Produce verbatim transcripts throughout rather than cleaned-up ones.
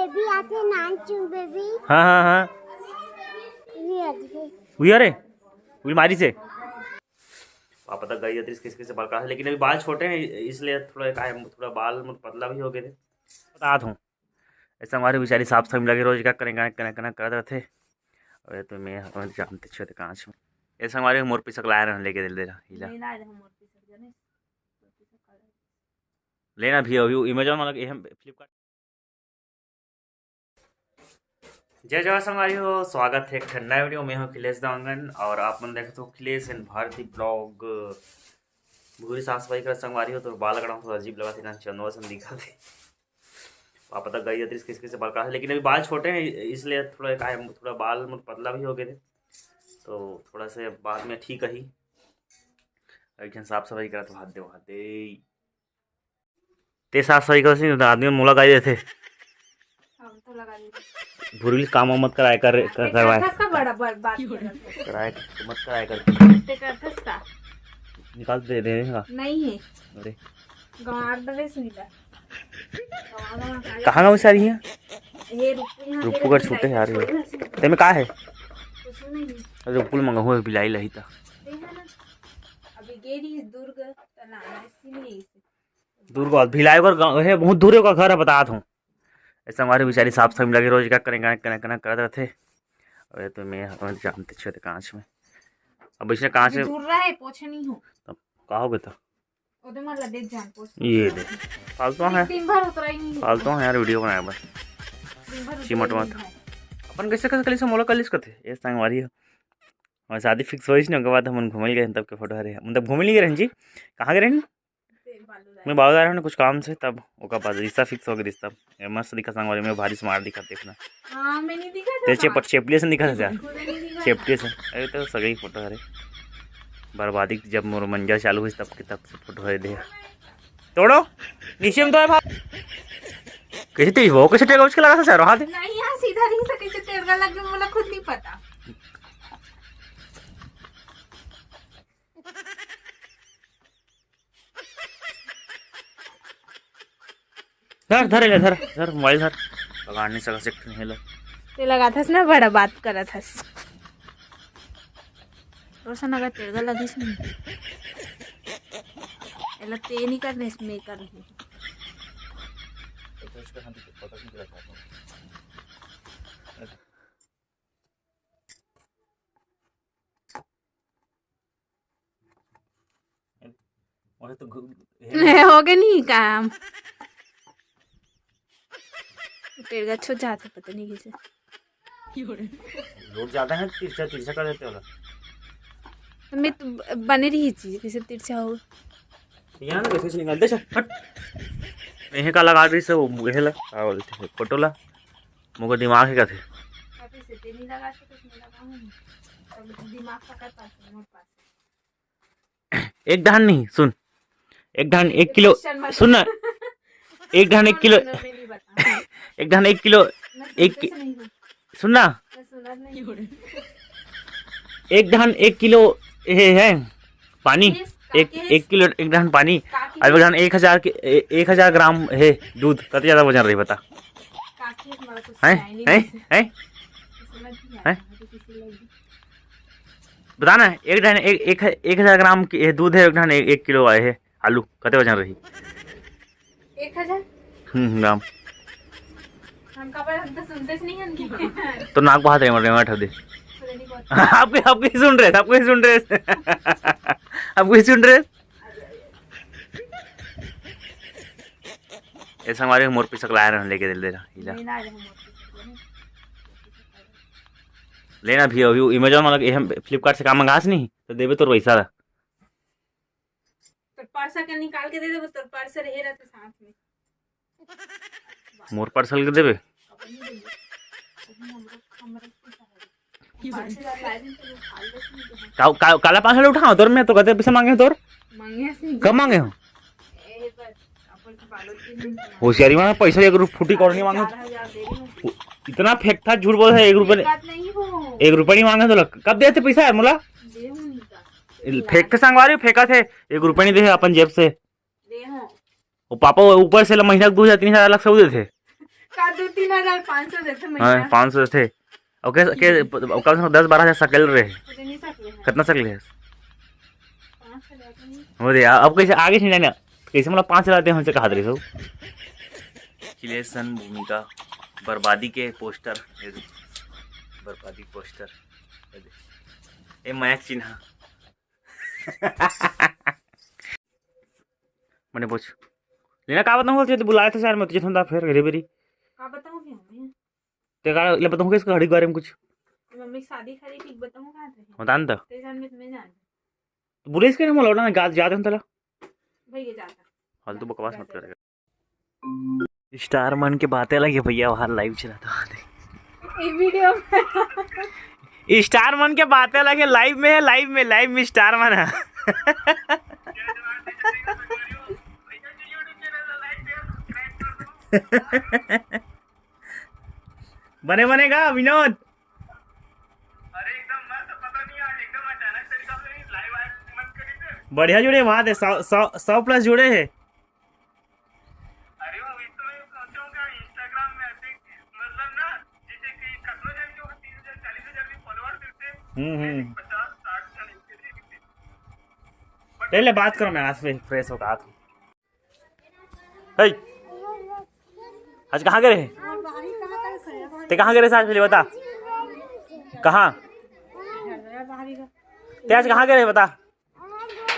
Baby आथे, नानचुन baby. हाँ, हाँ, हाँ। ये आथे। उही रे, उही मारी से। पापा तक गई अतिरिस किस किस से बाल काटे, लेकिन अभी बाल छोटे हैं, इसलिए थोड़ा का है, थोड़ा बाल मोर पतला भी हो गए थे। बतात हूँ, ऐसा हमारे बेचारी साफ सफाई में लगे, रोज का करें, करें, करें, करें, करत रहते। अरे तो मैं अपन जानते छे कांच में। ऐसा हमारे मोर पिसक लाए रहन, लेके दे दे रहा, हिला। नहीं लाए रहे मोर पिसक, जाने? मोर पिसक का लाए। लेना भी अभी Amazon वाला के, हम Flipkart। जय जोहार संगवारी हो, स्वागत है एक ठन नया वीडियो में। हूँ अखिलेश देवांगन और आप मन देखत हो अखिलेश and भारती vlog। भूरी साफ सफाई कर संगवारी हो, तो बाल कटाऊँ थोड़ा अजीब लगा थे ना, चंदवा सन दिखा थे। पापा तक गई अतिरिस किस किस से बाल काटे, लेकिन अभी बाल छोटे हैं, इसलिए थोड़ा का है, थोड़ा बाल मोर पतला भी हो गए थे, तो थोड़ा से बाद में ठीक ही। एक ठन साफ सफाई करत, हाथ दे, हाथ दे। ते साफ सफाई करत नहीं, तो आदमी मोला गाली देथे। हम तो लगा ली। भूरी काम मत कराए कर, कर, ते करवाए। करथस का बड़ा बर-, बात करत है। कराए, मत कराए कर। ते करथस का? निकाल दे, दे देगा। नहीं है। अरे। गंवार डरे सुनीता। गंवार, गंवार काले। कहाँ गाँव से आ रही है? ये रुक्कू यहाँ रुक्कू के कर रहती छूटे है, आ रही है। छोड़ दे। ते में का है? कुछ नहीं है। अरे रुक्कू मंगाहूँ, बिलाई लही ता। ते है ना। अभी गेली दुर्ग, त लाना इसी नहीं है इसे। दुर्ग, भिलाई ओकर गाँव हे, बहुत दूर ओकर घर हे, बतात हूँ। ऐसा हमारे बेचारी साफ सफाई में लगे, रोज का करें, करें, करें, करें, करत रहते। अरे तो मैं अपन जानते छे कांच में। अब इसने कांच में दूर रहे, पोछे नहीं हो। तब का हो गया था? ओदे मन ला देख जान पोछ। ये दे। फालतू है। दिन भर उतरा ही नहीं। फालतू है यार, वीडियो बनाए बस। दिन भर उतरा ही चिमटवा नहीं था। है। अपन कैसे, कैसे कल से मोला कल इसका थे? ये संगवारी है। हमारे शादी फिक्स होइस ने, ओकर बाद हमन घूमे गए, तब के फोटो हरे। मतलब घूमे नहीं गए रहन जी। कहाँ गए रहन? मैं बाबा जा रहा हूँ कुछ काम से, तब ओकर बाद रिश्ता फिक्स हो गया, रिश्ता। ये मस्त दिखा संगवारी, मैं भारी स्मार्ट दिखा, देखना। हाँ, मैं नहीं दिखा था। चेपट, चेपलिया से दिखा था। खुद नहीं दिखा था। चेपलिया से। अरे तो सगई फोटो हरे। बर्बादी जब मोर मंजा चालू हुई, तब के तब से फोटो हरे दे। तोड़ो, नीचे में तो है भाई। कैसे तेज वो, कैसे टेढ़ा उठ के लगा था सर, हाथ? नहीं, यहाँ सीधा नहीं सके, कैसे टेढ़ा लग गया, मोला खुद नहीं पता। धर, धर, ले, धर, धर, मोबाइल धर। पकड़ नहीं सकस एक ठन हेला। ते लगाथस ना, बड़ा बात करत हस। रोशन अगर तेरगा लगिस नहीं। एला ते नहीं करने, इसमें कर रही। ओहे तो घु-, हे। हो गए नहीं काम। तेरगा छो जाते पता नहीं कैसे। लोड ज्यादा है, तिरछा, तिरछा कर देते हो ना। मैं तो ब-, बने रही चीज, कैसे तिरछा हो? यहाँ ना कैसे निकालते, चल, हट। यहीं का लगा दी से वो, ये ला, क्या बोलते हैं, फोटो ला। मोको दिमाग है कथे। अभी से तेनी लगा से कुछ नहीं लगा हूँ। तब दिमाग पकड़ पाते हैं, मोर पास। एक डहन नहीं, सुन। एक डहन एक किलो, question मत सुन ना। एक डहन एक किलो, मैं नहीं बताऊँ। एक डहन एक किलो, मैं एक सुनते कि-, से नहीं हूँ। सुन ना। मैं सुनत नहीं हूँ। एक डहन एक किलो ये है पानी, एक, एक किलो एक डहन पानी, अब एक डहन एक हजार के, ए-, एक हजार ग्राम है दूध, कते ज्यादा वजन रही बता? हैं? हैं? हैं? हैं? बता ना, एक डहन एक, एक, एक हजार ग्राम के दूध है, एक डहन एक, एक किलो आए है आलू, कते वजन रही? एक हजार? हम्म, ग्राम। हम का पर, हम तो सुनते से नहीं हन की। तो नाक बहुत रेमट, रेमट हो दे। आपके, आपके ही सुन रहे, आपके ही सुन रहे। आपके ही सुन रहे। ऐसा हमारे मोर पिसक लाए रहन, लेके दे दे रहा, हिला। लेना भी अभी Amazon वाला के, हम Flipkart से काम मंगास नहीं, तो देबे तोर पैसा ला। तो पर्स के निकाल के दे देबो, तोर पर्स रहे रहते साथ में। मोर पर्स के देबे? का, का, काला पाँच सौ उठाओ तोर, मैं तो कते पैसा मांगे हो तोर? मांगे हस नहीं। कब मांगे हो? होशियारी मांगे, पैसा एक रुपये फूटी कौड़ी नहीं मांगे। चार हजार दे रही हूँ। इतना फेंकता झूठ बोल है, एक रुपये नहीं। एक रुपये नहीं मांगे तो लग, कब देते पैसा यार मोला? फेंक के संगवारी फेंका थे, एक रुपया नहीं दे अपन जेब से। वो पापा वो ऊपर से महीना दो हजार तीन हजार अलग से दे थे। का दो तीन हजार पाँच सौ देथे हाँ, महीना। पाँच सौ देथे। ओके, ओके, कम से कम दस बारह हजार सकल रहे। अरे, नहीं सकले हैं। कितना सकले है? पाँच हजार तो नहीं। वो दे, अब कैसे आगे नहीं जाना? कैसे मतलब पाँच हजार दे हमसे कहा दे सब? अखिलेशन भूमिका बर्बादी के पोस्टर, ये दे, बर्बादी पोस्टर, ये दे। ए मयंक सिन्हा। मैंने पूछ लेना का बताऊँ, तो बुलाया था शहर में, तुझे था फिर घरे बेरी। का बताऊँ फिर मैं? ते का ले बताऊँ किसका घड़ी के बारे में कुछ? मम्मी की शादी खाली ठीक बताऊँ कहाँ थे? बता न तो। ते जान में तुम्हें जान। तो बोले इसके हम लौटा ना, जा, जाते हम तला। भैया जाता। फालतू बकवास मत करेगा। स्टार मन के बातें अलग है भैया, बाहर लाइव चला था। ये वीडियो स्टार मन के बातें अलग है, लाइव में है, लाइव में, लाइव में स्टार मन है। बने बने का विनोद? बढ़िया जुड़े वहां दे, सौ, सौ, सौ प्लस जुड़े हैं। हम्म, हम्म। ले, ले, बात करो, मैं आज फ्रेश होकर आता हूँ। हे, आज कहाँ गए रहे? ते कहाँ गए रहे आज, पहले बता। कहाँ? ते आज कहाँ गए रहे, बता।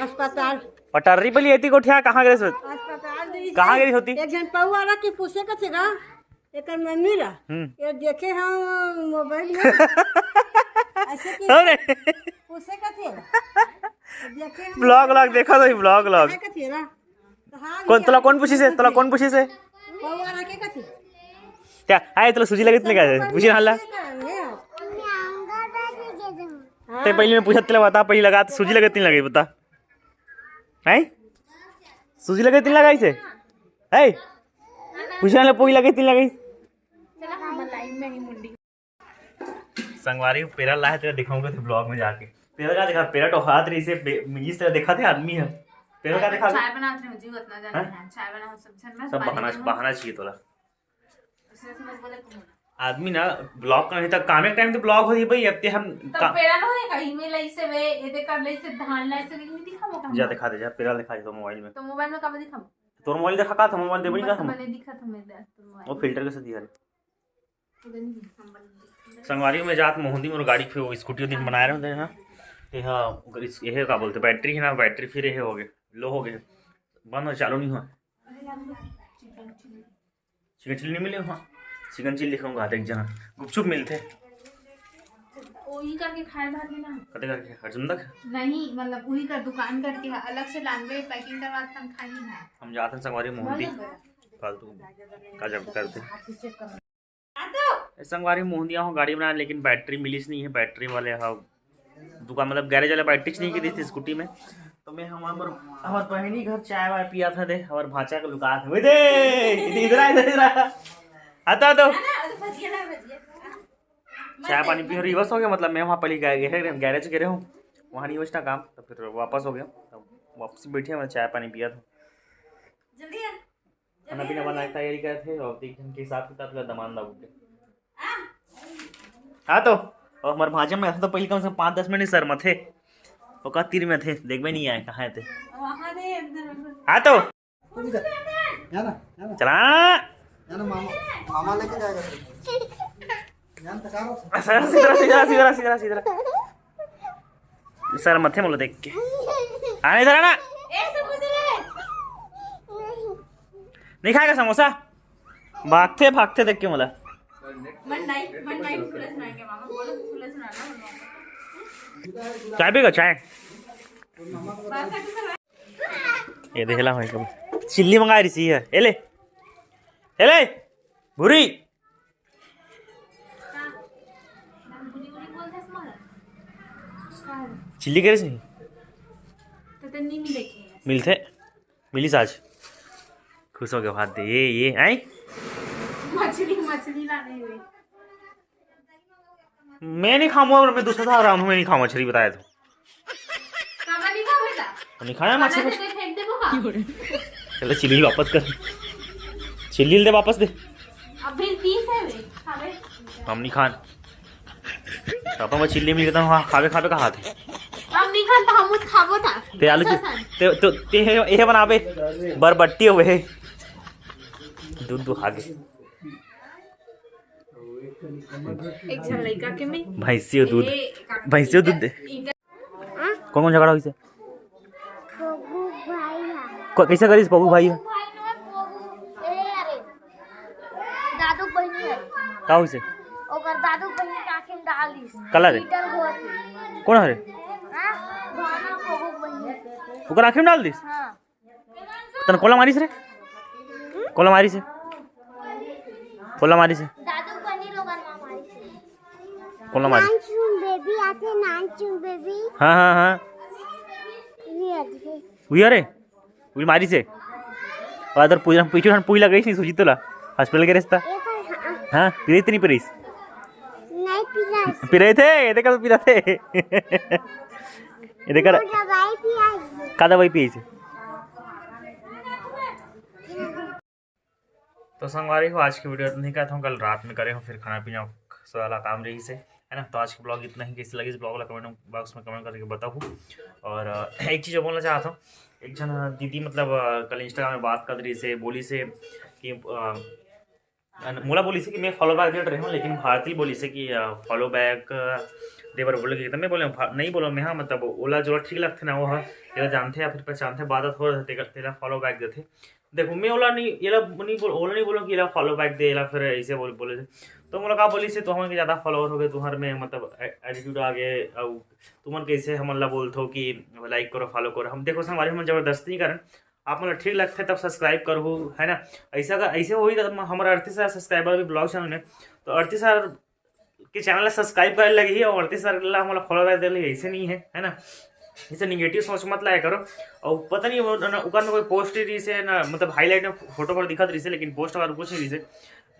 अस्पताल। पटर्री पे लिए थी कोठिया, कहाँ गए रहे? अस्पताल दे कहाँ गए होती? एक जन पौआ रहा कि पूछे का थे ना, एकर मम्मी ला। हम्म। ये देखे हम मोबाइल में। ऐसे कि अरे। पूछे का थे। देखे हम vlog, vlog देखा तो vlog, vlog। कहे का थे ना। तो हाँ, कौन, ये तोला कौन पूछी से? तोला कौन पूछी से? वो वाला के कथी? क्या? आए, तोला सूजी लगे इतने का है? पूछी ना हल्ला। हाँ। ते पहले मैं पूछा, तोला बता, पहले लगा तो सूजी लगे इतने लगे, बता। हैं? सूजी लगे इतने लगा इसे? हैं? पूछा ना, पोई लगे इतने लगे। चला, हम लाइन में ही मुंडी। संगवारी, पेरा लाहे तेरा दिखाऊंगा तो vlog में जाके। पेरा का देखा, पेरा टोहात रही से, पे-, मिली से देखा थे आदमी है। पेरा का देखा? चाय बनात रहे हो जी, उतना जाने हाँ? हैं। चाय बनाओ, सब झन बस सब पानी बहाना, दे दो। बहाना चाहिए तोला। उसने से बस बोले तुम ना। आदमी ना vlog का नहीं था, काम एक टाइम तो vlog होती भाई, अब ते हम तब का- पेरा ना होए का, ईमेल ऐसे वे, ये दे कर ले से, धान ला से, नहीं दिखा वो काम। जा दिखा दे, जा पेरा दिखा दे तो मोबाइल में। तो मोबाइल में कब दिखाऊं? तोर मोबाइल देखा का था, मोबाइल देबे बस का हम। मैंने दिखा था मेरे, तो मोबाइल वो में। फिल्टर कैसे दिया रे? संगवारी में जात मोहंदी मोर गाड़ी पे वो स्कूटी दिन बनाए रहते हैं ना। ये हाँ, ओकर इस, ये का बोलते बैटरी है ना, बैटरी फिर ये हो गए, लो हो गए, बंद हो, चालू नहीं हुआ। चिकन चिल्ली नहीं मिले वहाँ, चिकन चिल्ली खाऊंगा एक जना, गुपचुप मिलते। वही करके खाए भात में ना। कते करके अर्जुन तक? नहीं, मतलब वही का दुकान करके अलग से लानबे, पैकिंग करवा के हम खाई नहीं है। हम जाते हैं संगवारी मोहंदी, फालतू का जब करते। ए, संगवारी मोहनिया हो गाड़ी बनाए, लेकिन बैटरी मिलिस नहीं है। बैटरी वाले हा दुकान, मतलब गैरेज वाले बैटरी नहीं की दी थी स्कूटी में। तो मैं हमार हमार बहनी घर चाय वाय पिया था दे, हमार भांचा के लुका था। दे, इधर आ, इधर, इधर आ। आता तो चाय पानी पी, रिवर्स हो गया, मतलब मैं वहाँ पहले गए गैरेज गए रहे हूँ, वहाँ नहीं बचना काम, तो फिर वापस हो गया। तो वापस बैठे हमारे चाय पानी पिया था। जल्दी आ। खाना पीना बना के तैयारी करे थे और तीन जन के हिसाब किताब ला दमान बाबू के। हाँ तो, और हमारे भांजा में ऐसा तो पहले कम से कम पाँच दस मिनट ही शर्मा थे, ओका तीर में थे, देखबे नहीं आए कहाँ थे। हाँ तो। चला। मामा लेके जाएगा। सीधा, सीधा, सीधा, सीधा, सीधा। सर मथे मोला देख के। आने इधर आना। नहीं खाएगा समोसा? भागते भागते देख के मोला। चाय पीगा चाय? ये देख ला भाई, चिल्ली मंगा रही है। ए ले, ए ले, भूरी। चिल्ली करे से? मिलते, मिली साज। खुश हो गए भात दे, ये, ये, आई? मछली, मछली ला दे। मैं नहीं खाऊंगा और मैं दूसरा था, मैं नहीं खाऊंगा मछली, बताया तो। नहीं खाया मछली। चलो चिल्ली वापस कर, चिल्ली दे वापस दे। अभी तीस है वे, खावे। हम नहीं खान। पापा वो चिल्ली मिल गया था, खावे खावे का हाथ है। हम नहीं खान तो हम खाबो था। ते आलू ऐसा चि- सन। ते तो ते हे, हे बनाबे बरबट्टी हुए। दूध दुहा गे। एक झन लइका के में भैंसी हो दूध। भैंसी हो दूध दे। कौन कौन झगड़ा होइसे? को- कैसे करिस पगू भाई? दादू बहिनी है। का होइसे? ओकर दादू बहिनी के आँखी में डाल दिस। कला रे? हीटर घोर के। कौन हरे? हाँ? भावना पगू बहिनी। ओकर आँखी में डाल दिस। हाँ। तन कोला मारिस रे? कोला मारिस है? कोला मारिस है? दादू बहिनी लोगन माँ मारी से। कोला मारिस? नानचुन बेबी आथे, नानचुन बेबी। हाँ हाँ हाँ। ये आथे। उही रे? उही मारिस है। और अदर पूजा पीछे हम पुई लगाइस नहीं सुजीत तोला। हॉस्पिटल के रास्ता। ये कर हाँ, हाँ, पिरे इतनी पिरिस। नहीं पिला। पिरे थे, ये देखा तो पिरा थे। ये देखा। दवाई पिया। का दवाई पिए से? तो संगवारी हो, आज की वीडियो नहीं कहता हूँ, कल रात में करे हूँ, फिर खाना पीना सारा काम रही से, है ना। तो आज के ब्लॉग इतना ही। कैसे लगी इस ब्लॉग ला कमेंट बॉक्स में कमेंट करके बताओ। और अ, एक चीज़ बोलना चाहता हूँ, एक जन दीदी मतलब अ, कल इंस्टाग्राम में बात कर रही से, बोली से कि अ, अन- मोला बोली से कि मैं फॉलो बैक दे रहे हूँ, लेकिन भारती बोली से कि फॉलो बैक दे बर बोले कि मैं बोले "भा- नहीं बोलो मैं, हाँ मतलब ओला जो ठीक लगते ना वो है, एला जानते या फिर पहचानते, बात हो रहते तेला फॉलो बैक देते। देखो मैं ओला नहीं एला नहीं बोल ओला नहीं बोलो कि एला फॉलो बैक दे एला फिर ऐसे बोल बोले थे। तो मोला का बोली से तो हमन के ज़्यादा फॉलोअर हो गए तुम्हारे में मतलब एटीट्यूड आ गए। और तुमन कैसे हमन ला बोलथो कि लाइक करो फॉलो करो। हम देखो संगवारी हमन जबरदस्ती नहीं करन, आप मन ला ठीक लगथे तब सब्सक्राइब करहू, है ना। ऐसा का ऐसे होही तो हमारा अड़तीस हज़ार सब्सक्राइबर भी ब्लॉग चैनल में, तो अड़तीस हज़ार के चैनल ला सब्सक्राइब करे लगही और अड़तीस हज़ार ला हमला फॉलो बैक दे लगही, ऐसे नहीं है, है ना। ऐसे निगेटिव सोच मत लाया करो। और पता नहीं वो न- ओकर में कोई पोस्ट ही रही से ना, मतलब हाईलाइट में फोटो पर दिखत रही से, लेकिन पोस्ट वगैरह कुछ नहीं रही से,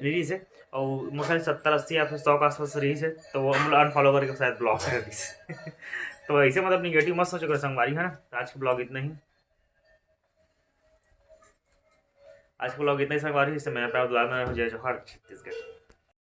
नहीं रही से। और मोर ख्याल सत्तर अस्सी या फिर सौ के आसपास रही से, तो वो हम अनफॉलो करके शायद ब्लॉक कर दी। तो ऐसे मतलब निगेटिव मत सोचो करो संगवारी, है ना। तो आज का ब्लॉग इतना ही। आज का ब्लॉग इतना ही संगवारी, इससे मेरा प्यार दुलार में रहो। जय जोहार छत्तीसगढ़।